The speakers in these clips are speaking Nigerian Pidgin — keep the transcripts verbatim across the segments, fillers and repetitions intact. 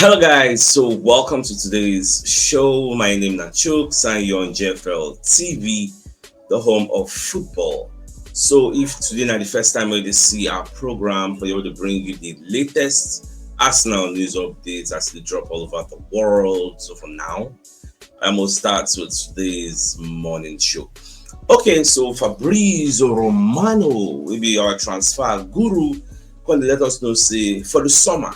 Hello, guys. So, welcome to today's show. My name is Nachuk Sanyon Jeffrel T V, the home of football. So, if today na the first time wey you see our program, we will bring you the latest Arsenal news updates as they drop all over the world. So, for now, I will start with today's morning show. Okay, so Fabrizio Romano will be our transfer guru. Come dey let us know say for the summer,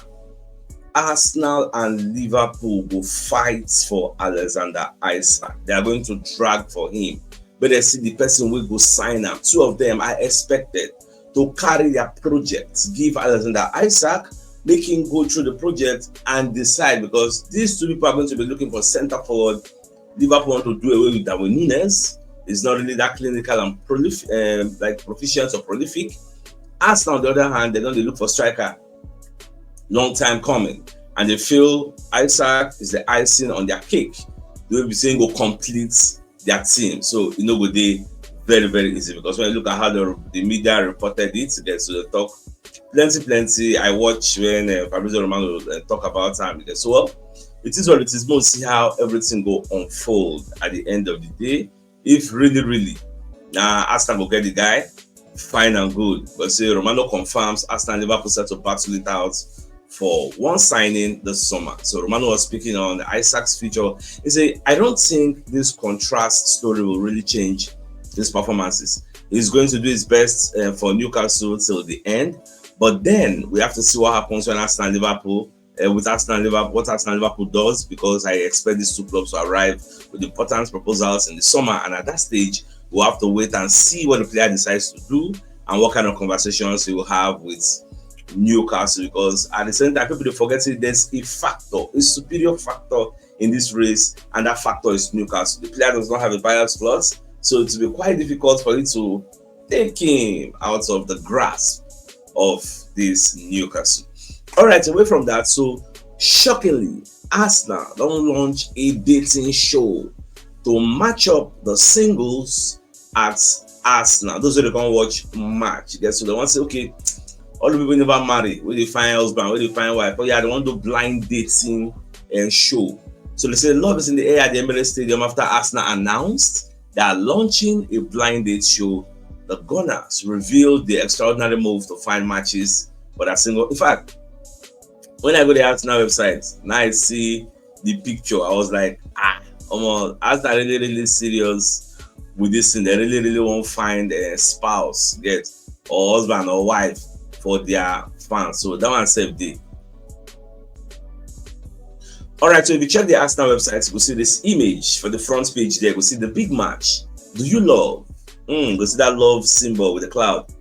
Arsenal and Liverpool go fight for Alexander Isak. They are going to drag for him. But they see the person wey go sign am. Two of them are expected to carry their project, give Alexander Isak, make him go through the project and decide, because these two people are going to be looking for center forward. Liverpool want to do away with Darwin Nunez. He's not really that clinical and prolific, um, like, proficient or prolific. Arsenal, on the other hand, they don dey look for striker. Long time coming. And they feel Isak is the icing on their cake. They will be saying go complete their team. So e no go dey very, very easy, because when you look at how the, the media reported it, okay, so they talk plenty, plenty. I watch when uh, Fabrizio Romano uh, talk about am. Okay, so, well, it is what it is. We'll see how everything go unfold at the end of the day. If really, really, na Arsenal go get the guy, fine and good. But say Romano confirms Arsenal and Liverpool set to battle it out for one signing this summer. So Romano was speaking on Isak's future. He said, "I don't think this contrast story will really change his performances. He's going to do his best uh, for Newcastle till the end. But then we have to see what happens when Arsenal and Liverpool, uh, with Arsenal and Liverpool, what Arsenal and Liverpool does, because I expect these two clubs to arrive with important proposals in the summer. And at that stage, we'll have to wait and see what the player decides to do and what kind of conversations he will have with Newcastle." Because at the same time, people dey forget say there's a factor, a superior factor in this race, and that factor is Newcastle. The player does not have a buyout clause, so it will be quite difficult for you to take him out of the grasp of this Newcastle. All right, away from that, so shockingly, Arsenal don launch a dating show to match up the singles at Arsenal. Those wey dey come watch match, you get, so they wan say, okay, all the people wey never marry, wey dey find husband, wey dey find wife, oh yeah, they wan do blind dating and show. So they say love is in the air at the Emirates Stadium after Arsenal announced they are launching a blind date show. The Gunners revealed the extraordinary move to find matches for that single. In fact, when I go to the Arsenal website, now I see the picture. I was like, ah, omo, Arsenal really, really serious with this thing. They really, really wan find a spouse, get, or husband or wife for their fans. So that one sef dey. All right, so if you check the Arsenal website, you go see this image for the front page there. You go see the big match. Do you love? Mm, you go see that love symbol with the cloud.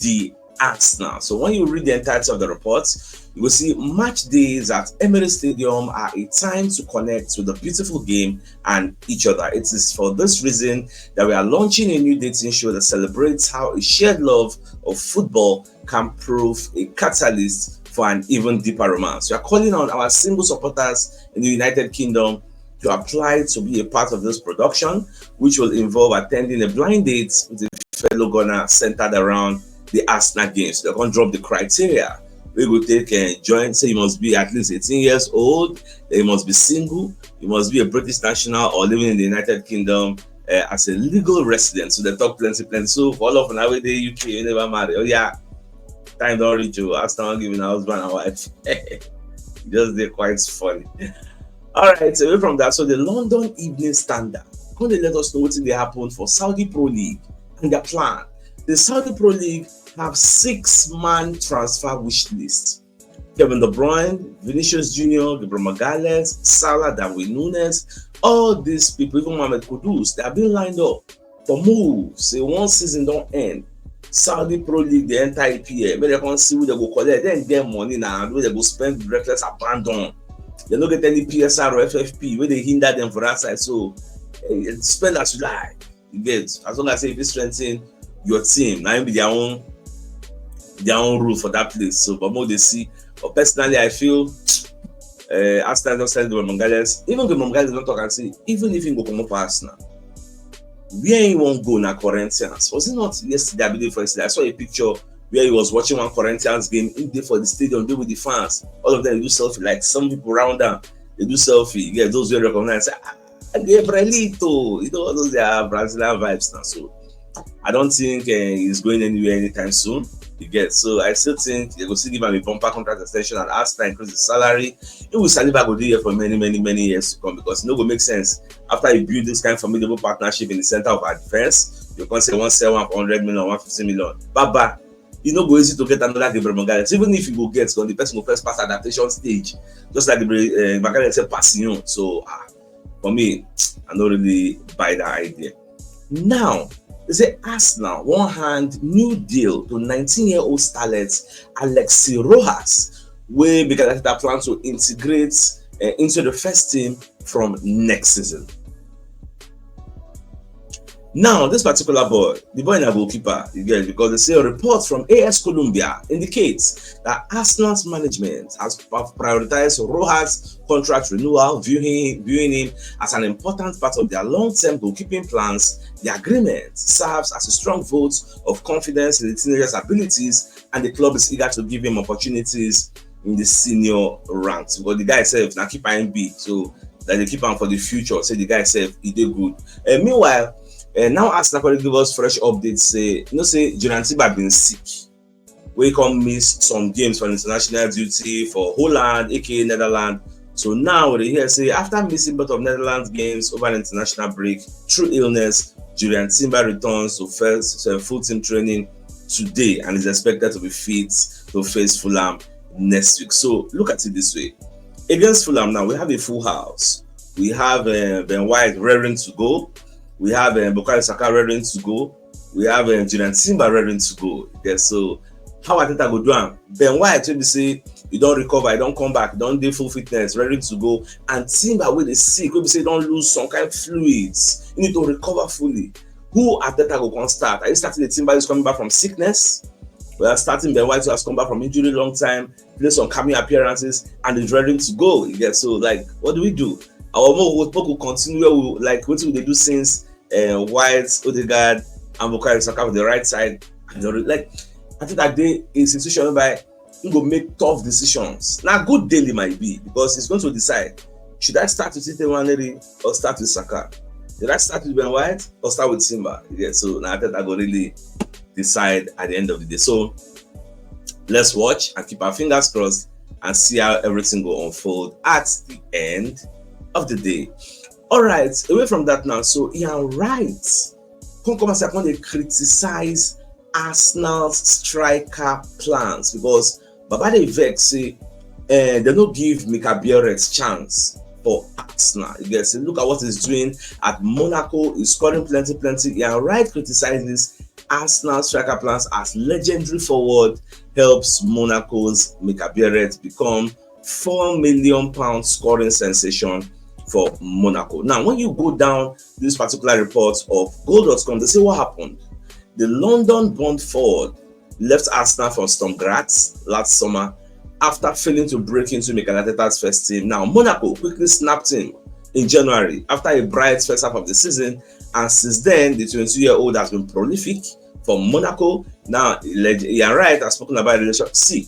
The Arsenal. So when you read the entirety of the report, you will see match days at Emirates Stadium are a time to connect with the beautiful game and each other. It is for this reason that we are launching a new dating show that celebrates how a shared love of football can prove a catalyst for an even deeper romance. We are calling on our single supporters in the United Kingdom to apply to be a part of this production, which will involve attending a blind date with a fellow Gunner centered around the Arsenal game. So they can drop the criteria. We go take and join. Say you must be at least eighteen years old, then you must be single, you must be a British national or living in the United Kingdom uh, as a legal resident. So they talk plenty, plenty. So for all of now, the U K, you never marry. Oh, yeah, time don't reach you. Arsenal giving a husband and wife. Just they're quite funny. All right, so away from that, so the London Evening Standard come dey let us know wetin dey happen for Saudi Pro League and their plan. The Saudi Pro League have six-man transfer wish list. Kevin De Bruyne, Vinicius Junior, Gabriel Magalhaes, Salah, Darwin Nunez, all these people, even Mohamed Kudus, they have been lined up for moves. Say one season don't end. Saudi Pro League, they enter E P L. Make they come see who they go collect. Then get money now, who they go spend reckless abandon. They don't get any P S R or F F P where they hinder them for that side. So eh, spend as you like. You get, as long as say if you strengthen your team, now be their own their own rule for that place. So, but more they see. But personally, I feel uh, Arsenal don't send the Mangales. Even the Mangales don't talk and say, even if he go come up for Arsenal, where he won't go now, Corinthians. Was it not yesterday? I believe for yesterday, I saw a picture where he was watching one Corinthians game, he dey for the stadium, dey with the fans. All of them do selfie, like some people round am, they do selfie. Yeah, those wey recognize, ah, Gabrielito, you know, all those are Brazilian vibes now. So I don't think uh, he's going anywhere anytime soon. You get, so I still think they go still give him a bumper contract extension and Arsenal increase the salary. He will Saliba go do here for many, many, many years to come because it no go make sense after you build this kind of formidable partnership in the center of our defense. You can't say one seven, one hundred million, one fifty million. Baba, e no go easy to get another Gabriel Magalhaes. Even if you go get, the person go first pass adaptation stage, just like Gabriel uh, Magalhaes said, Passion. So ah, for me, I don't really buy that idea. Now, they say Arsenal one hand new deal to nineteen-year-old starlet Alexi Rojas, where Mikel Arteta plans to integrate uh, into the first team from next season. Now, this particular boy, the boy in a goalkeeper, you get, because they say a report from A S Colombia indicates that Arsenal's management has prioritized Rojas' contract renewal, viewing, viewing him as an important part of their long-term goalkeeping plans. The agreement serves as a strong vote of confidence in the teenager's abilities, and the club is eager to give him opportunities in the senior ranks. Because the guy said, now keep I M B, so that they keep him for the future. Say the guy said he did good. Uh, meanwhile, uh, now Arsenal give us fresh updates. Say, you know, say Jonathan Timber been sick. We come miss some games for international duty for Holland, aka Netherlands. So now they hear say after missing both of Netherlands games over an international break through illness, Julian Timber returns to first uh, full team training today and is expected to be fit to face Fulham next week. So look at it this way. Against Fulham now, we have a full house. We have uh, Ben White raring to go. We have uh, Bukayo Saka raring to go. We have uh, Julian Timber raring to go. Yeah, so how Arteta go do am? Ben White wey be say you don recover, you don come back, you don dey full fitness, ready to go. And Timber wey dey sick, wey be say you don lose some kind fluids, you need to recover fully. Who Arteta go come start? Are you starting the Timber who's coming back from sickness? We are starting Ben White who has come back from injury long time, play some cameo appearances, and is ready to go. You get, so like, what do we do? Our Moko continue where we like what we dey do since uh, White, Odegaard, and Bukayo Saka on the right side. And the, like, I think that day is a situation whereby he go make tough decisions. Now, good daily might be because he's going to decide, should I start with Tite Nwaneri or start with Saka? Should I start with Ben White or start with Timber? Yeah, so now I think I go really decide at the end of the day. So let's watch and keep our fingers crossed and see how everything go unfold at the end of the day. All right, away from that now. So Ian Wright come come as I come dey criticize Arsenal's striker plans because Baba dey vex say uh, they no give Mika Bierret chance for Arsenal. You get, say, look at what he's doing at Monaco. He's scoring plenty, plenty. Ian Wright criticizes Arsenal striker plans as legendary forward helps Monaco's Mika Bierret become four million pound scoring sensation for Monaco. Now, when you go down this particular report of goal dot com, they say what happened. The London born forward left Arsenal from Sturm Graz last summer after failing to break into Mikel Arteta's first team. Now, Monaco quickly snapped him in January after a bright first half of the season, and since then, the twenty-two-year-old has been prolific for Monaco. Now, Ian Wright has spoken about the relationship. See,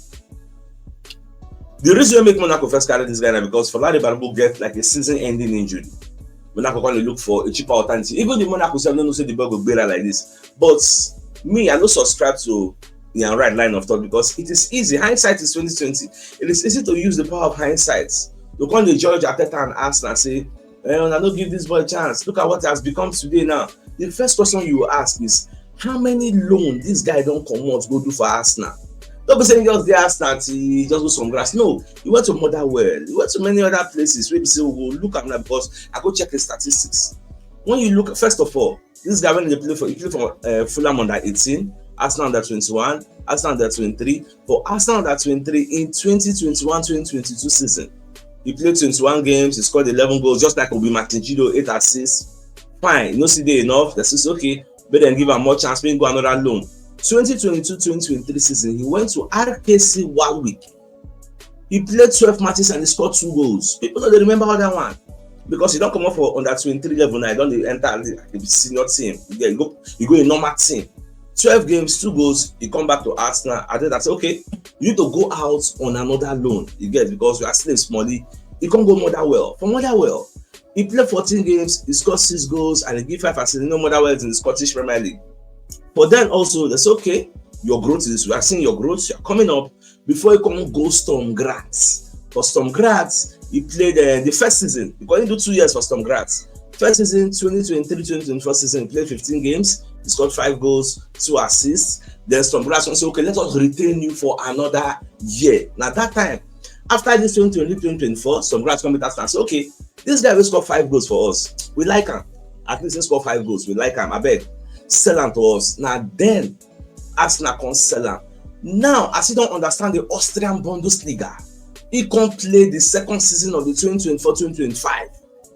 the reason we make Monaco first carry this guy na because Folarin Balogun get like a season-ending injury. Monaco come look for a cheaper alternative. Even the Monaco sef no know say the ball go gbera like this. But me, I no subscribe to Ian Wright line of thought because it is easy. Hindsight is twenty twenty. It is easy to use the power of hindsight. You come dey judge Arteta and Arsenal say, eh, I no give this boy chance. Look at what he has become today now. The first question you will ask is, how many loan this guy don comot go do for Arsenal? No be say he just dey Arsenal till he just go some grass. No, he went to Motherwell. He went to many other places wey be say we go look am now because I go check the statistics. When you look, first of all, this guy when he play for, he play for uh, Fulham under eighteen, Arsenal under twenty-one, Arsenal under twenty-three. For Arsenal under twenty-three in twenty twenty-one twenty twenty-two season, he played twenty-one games, he scored eleven goals, just like Obi Martin Gido, eight assists. Fine, you know, see dey enough. That's just okay. But then give him more chance, maybe go another loan. twenty twenty-two twenty twenty-three season, he went to R K C Warwick. He played twelve matches and he scored two goals. People don't remember that one because he don't come up for under twenty-three level now. He don't enter the senior team. Yeah, you go, you go a normal team. Twelve games, two goals, he come back to Arsenal. I think that's okay. You need to go out on another loan, you get, because you are still a smallie. He can't go Motherwell. For Motherwell, he played fourteen games, he scored six goals, and he gave five assists. You know, Motherwell is in the Scottish Premier League. But then also, that's okay. Your growth is, we are seeing your growth, you're coming up. Before he come go Sturm Graz. For Sturm Graz, he played uh, the first season, because he do two years for Sturm Graz. First season, twenty twenty-three twenty twenty-four season, he played fifteen games, he scored five goals, two assists. Then Sturm Graz say, okay, let us retain you for another year. Now that time, after this twenty twenty-three twenty twenty-four, Sturm Graz come back and say, okay, this guy will score five goals for us. We like him. At least he score five goals. We like him. I beg, sell him to us. Now then, Arsenal can sell him. Now, as you don't understand the Austrian Bundesliga, he can play the second season of the twenty twenty-four twenty twenty-five.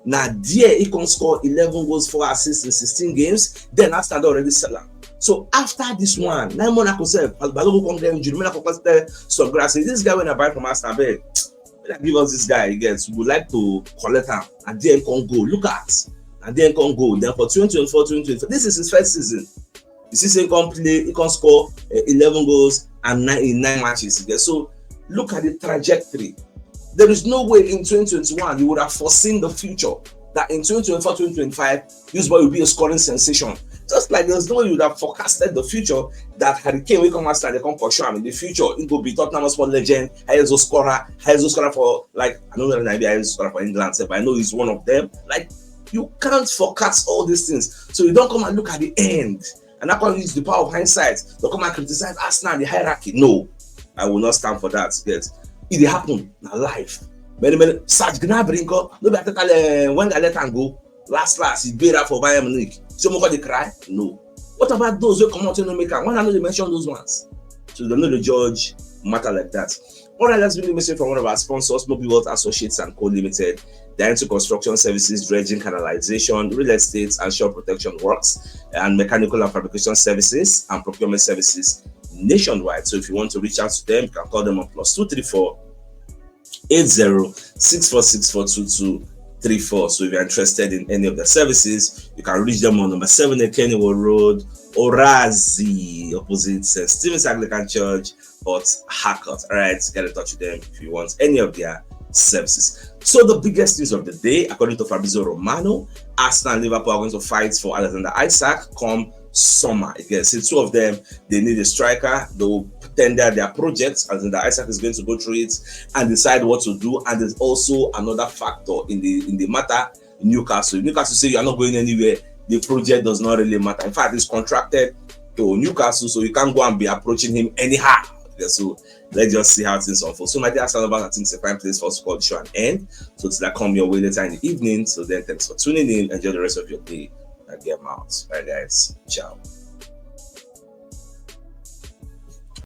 Now there he can score eleven goals, four assists in sixteen games. Then Arsenal don already sell him. So after this one, nine Monaco sef, as Balogun come get injury, Monaco come tell Sturm Graz say, this guy when I buy from Arsenal, abeg, make I give us this guy again. So we would like to collect him. And there he can go. Look at. And there he can go. Then for twenty twenty-four twenty twenty-five, this is his first season. You see, say he can play, he can score uh, eleven goals and nine in nine matches. Okay? So look at the trajectory. There is no way in twenty twenty-one you would have foreseen the future that in twenty twenty-four twenty twenty-five, this boy will be a scoring sensation. Just like there's no way you would have forecasted the future that Harry Kane will come after they come for sure. I mean, the future, he go be Tottenham Hotspur legend, highest goal scorer, highest goal scorer for, like, I don't know if he highest goal scorer for England, but I know he's one of them. Like, you can't forecast all these things. So you don't come and look at the end and not come use the power of hindsight to come and criticize Arsenal and the hierarchy. No, I will not stand for that. Yes, it dey happen na life. Many many Serge Gnabry nko, no be Arteta uh, when I let am go. Last last, he beat up for Bayern Munich. So Moko dey cry? No. What about those who come out and no make am? Why not they mention those ones? So they know the judge matter like that. All right, let's bring the message from one of our sponsors, Mobile World Associates and Co Limited. They're into construction services, dredging, canalization, real estate, and shore protection works, and mechanical and fabrication services and procurement services nationwide. So if you want to reach out to them, you can call them on plus two three four eight zero six four six four two two three four. So if you're interested in any of their services, you can reach them on number seven Ekeniwo Road, Orazi, opposite Saint Stephen's Anglican Church, Port Harcourt. All right, get in touch with them if you want any of their services. So the biggest news of the day, according to Fabrizio Romano, Arsenal and Liverpool are going to fight for Alexander Isak come summer. Again, see, two of them, they need a striker. They will tender their projects, and the Isak is going to go through it and decide what to do. And there's also another factor in the in the matter. Newcastle. Newcastle say you are not going anywhere. The project does not really matter. In fact, it's contracted to Newcastle, so you can't go and be approaching him anyhow. Okay, so let's just see how things unfold. So my dear Arsenal lovers, I think it's a fine place for us to call the show an end. So till I come your way later in the evening. So then, thanks for tuning in. Enjoy the rest of your day. I get out. Bye guys. Ciao.